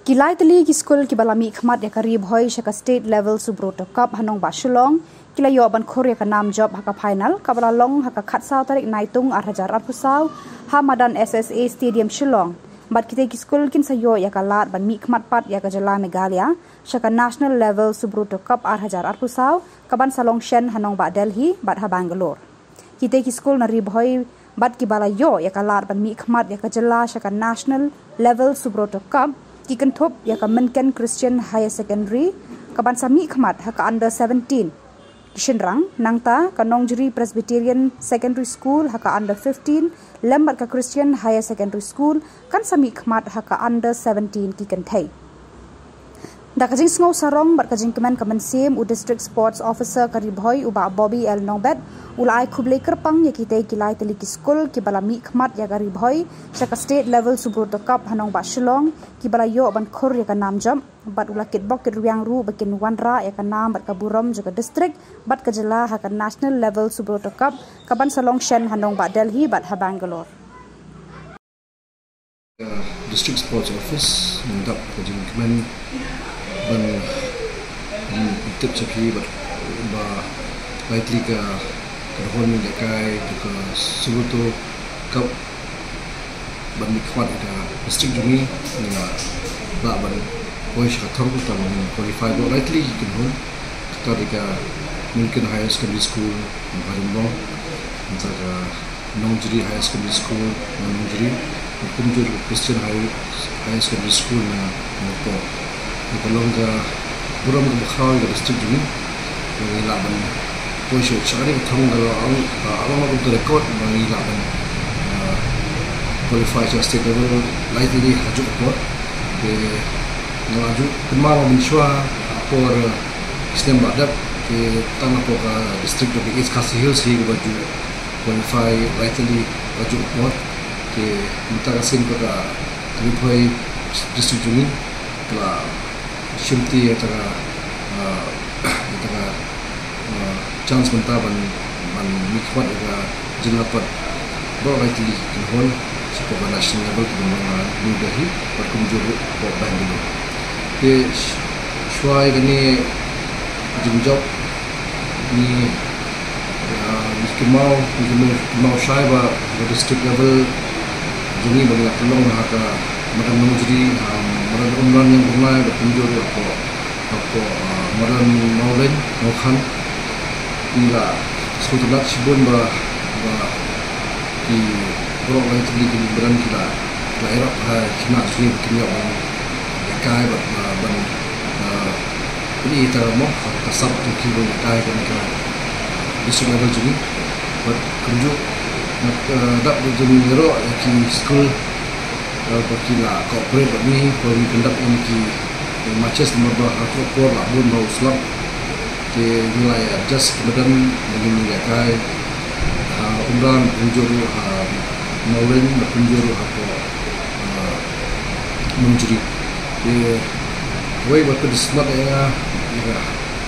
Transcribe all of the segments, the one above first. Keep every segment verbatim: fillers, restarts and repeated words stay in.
Ki lai tylli ki skul kiba la mih khmat ïa ka Ri Bhoi sha ka State Level Subroto Cup ha nongbah Shillong ki la ïoh ban khur ïa ka nam jop ha ka final kaba la long ha ka khatsaw tarik Naitung arhajar arphew saw ha madan S S A Stadium Shillong. Bad kitei ki skul kin sa ïoh ïa ka lad ban mih khmat pat ïa ka jylla Meghalaya sha ka National Level Subroto Cup arhajar arphew saw kaban sa long shen ha nongbah Delhi bad ha Bangalore. Kitei ki skul na Ri Bhoi bad kiba la ïoh ïa ka lad ban mih khmat ïa ka jylla sha ka National Level Subroto Cup ki kynthup ïa ka Mynken Christian Higher Secondary kaban sa mih khmat ha ka under seventeen. Ki shynrang nangta ka Nongjri Presbyterian Secondary School ha ka under fifteen lem bad ka Christian Higher Secondary School kan sa mih khmat ha ka under seventeen ki kynthei. Da ka jingsngew sarong bad ka jingkmen ka mynsiem, u District Sports Officer ka Ri Bhoi, u Bah Bobby L Nongbet, u la ai khublei kyrpang ïa kitei ki lai tylli ki skul kiba la mih khmat ïa ka Ri Bhoi sha ka State Level Subroto Cup ha nongbah Shillong, kiba la ïoh ban khur ïa ka nam jop, bad u la kitbok kitrwiang ruh ba kin wanrah ïa ka nam bad ka burom jong ka district bad ka jylla ha ka National Level Subroto Cup kaban sa long shen ha nongbah Delhi bad ha Bangalore. District Sports Office ngi dap ka jingkmen ban, ban tip sha phi bad ba lai tylli ka, ka dkhot ngi ïakai da ka Subroto Cup ban mih khmat ka district jong ngi, ngi la lah ban poi sha ka thong kata ban qualify ba lai tylli ki kynhun, kata dei ka Mynken Higher Secondary School, Nongkhaïlynbong, nangta ka Nongjri Higher Secondary School na Nongjri, kumjuh ruh Christian High, Higher Secondary School na Nongpoh. Ka long ka burom kaba khraw ïa ka district jong ngi. Ngi lah ban poi sha, sha kane ka thong ka long, ka long ka record ba ngi lah ban, ah, qualify sha state level lai tylli ha kajuh ka por. Te nga la ju kynmaw mynshuwa ha por, ah, snem ba dep, te tang hapoh ka district jong ka East Khasi Hills hi kaba ju qualify lai tylli ha kajuh ka por. Te mynta ka sien ba ka Ri Bhoi district jong ngi ka la shimti ïa kata ka, ah, ïa kata ka, ah, chance mynta ban, ban mih khmat ïa ka jylla pat baroh lai tylli ki kynhun shapoh ka national level kiban long ha New Delhi bad kumjuh ruh hapoh Bangalore. Te sh-, shuwa ïa kane ka jingjop ngi, ah, ngi kynmaw, ngi kynmaw, kynmaw shai ba ka district level jong ngi ba ngi la pynlong ha ka madan Nongjri, ha madan Umran Ïangbyrnai bad kumjuh ruh hapoh, hapoh, ah, madan Mawlein Mawkhan. Ngi la sngewtynnat shibun ba, ba ki baroh lai tylli ki madan ki la, ki la ïarap ha ki khynnah jong ngi ba kin ïoh ban ïakai bad, ah, ban, ah, pyni ïa kata mo, ka sap jong ki ban ïakai ha kane ka district level jong ngi. Bad kumjuh, na, ah, dap da jong ngi ruh ïa ki skul, ah, ba ki la cooperate bad ngi, ba ngi pyndap ïa ki, ïa ki matches namar ba ha kajuh ka por la bun ba u slap. Te ngi la ïa adjust ki madan ba ngin ïakai ha Umran, kumjuh ruh ha Mawlein, kumjuh ruh hapoh, ah, Nongjri. Te kawei ba ka dei smat ïa nga, ïa nga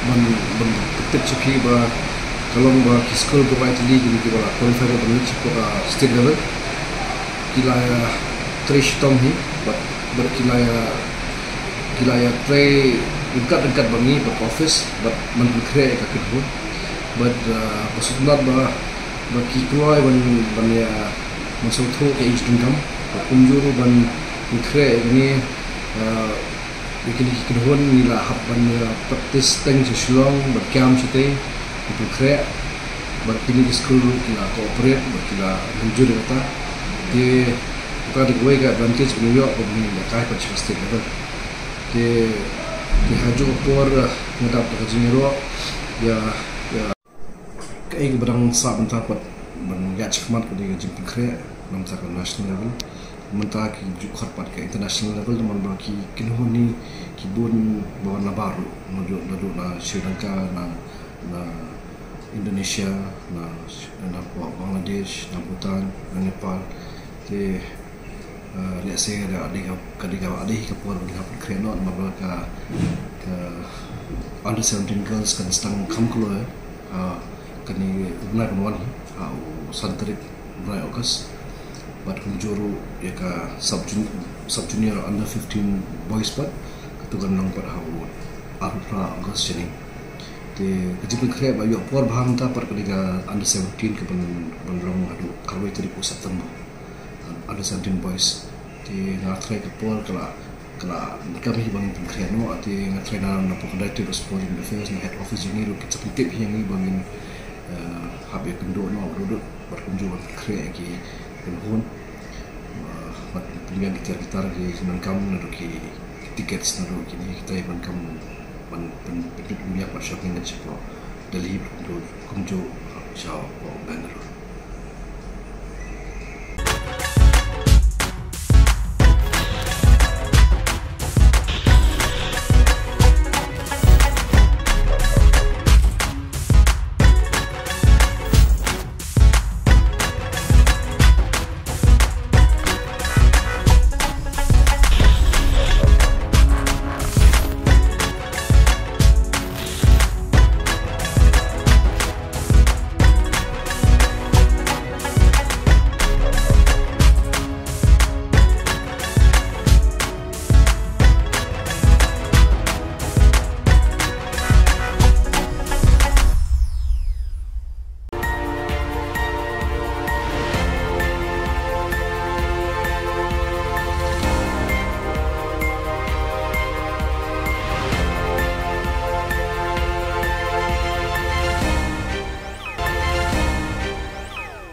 ban, ban pyntip sha phi ba ka long ba ki skul baroh lai tylli kine kiba la qualify ban leit shapoh ka state level ki la ïa trei shitom hi bad, bad ki la ïa, ki la ïa trei ryngkat ryngkat bad ngi bad ka office bad ban pynkhreh ïa ka kynhun bad, ah, ba sngewtynnat ba, ba ki kloi ban, ban ïa, ban sngewthuh ïa ka jingdonkam bad kumjuh ruh ban pynkhreh ïa kane, ah, ïa kine ki kynhun ngi la hap ban, ah, practice teng sha Shillong bad kiam shatei ban pynkhreh. Bad kine ki skul ruh ki la cooperate bad ki la mynjur ïa kata. Te kata dei kawei ka advantage ba ngi ïoh ba ngi ïakai pat sha state level. Te, te ha kajuh ka por, ah, nga dap da ka jingïaroh ïa, ïa kaei kaba dang sah mynta pat ban ïaid shakhmat ka dei ka jingpynkhreh na bynta ka national level. Mynta ki ju khot pat ka international level namar ba ki kynhun hi ki bun ba wan nabar ruh, naduh, naduh na Sri Lanka, na, na Indonesia, na, na Bangladesh, na Bhutan, na Nepal. Te, eh, lehse ka dei ka, ka dei ka, ka dei ka por ba ngi hap pynkhreh noh namar ba ka, ka under seventeen girls kan sdang kham kloi, eh, kane u bnai ban wan hi, ha u san tarik u bnai August. Bad kumjuh ruh ïa ka sub jun-, sub junior under fifteen boys pat, katu kan long pat ha u arphew phra August shane. Te ka jingpynkhreh ba ïoh por bha mynta pat ka dei ka under seventeen ka ban, ban long haduh khatwei tarik u September. Under seventeen boys. Te nga tharai ka por ka la, ka la kam hi ban pynkhreh noh, te nga tharai na, na pokdai te ka sport and affairs na head office jong ngi ruh ki sa pyntip hi ïa ngi ba ngin, eh, hap ïa kynduh noh, ruh, ruh, bad kumjuh ban pynkhreh ïa ki kynhun. Eh, bad pynbiang ki tiar ki tar ki donkam naduh ki tickets naduh kine kita ban kam ban pyn, pyn, pynbiang bad shopping kan shapoh Delhi bad kumjuh, kumjuh shapoh Bangalore.